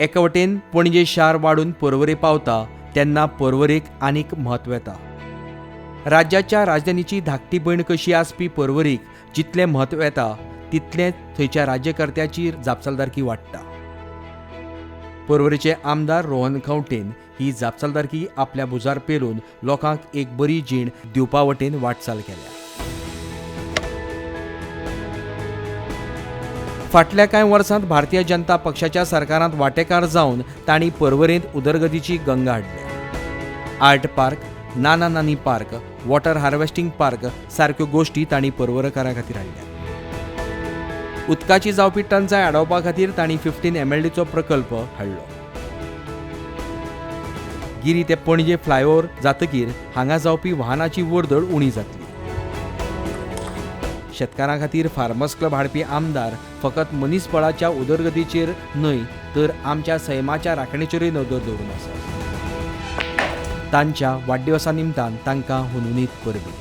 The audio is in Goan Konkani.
एका वटेन पणजे शार वाडून पर्वरे पावता तेन्ना पर्वरेक आनीक म्हत्व येता. राज्याच्या राजधानीची धाकटी भयण कशी आसपी पर्वरीक जितलें म्हत्व येता तितलें थंयच्या राज्यकर्त्याची जापसालदारकी वाडटा. पर्वरेचे आमदार रोहन खंवटेन ही जापसालदारकी आपल्या भुजार पेलून लोकांक एक बरी जीण दिवपा वटेन वाटचाल केल्या. फाटल्या कांय वर्सांत भारतीय जनता पक्षाच्या सरकारांत वांटेकार जावन तांणी पर्वरेंत उदरगतीची गंगा हाडल्या. Art park, Nana Nani park, water harvesting park सारक्यो गोश्टी तांणी पर्वरकारां खातीर हाडल्या. उदकाची जावपी टंचाय आडावपा खातीर तांणी 15 एमएलडीचो प्रकल्प हाडलो. गिरी ते पणजे फ्लायओव्हर जातकीर हांगा जावपी वाहनाची वर्दळ उणी जातली. शेतकारां खातीर फार्मर्स क्लब हाडपी आमदार फकत मनीसबळाच्या उदरगतीचेर न्हय तर आमच्या सैमाच्या राखणेचेरूय नदर दवरून आसा. तांच्या वाडदिवसा निमतान तांकां हुनहुनीत परबीं.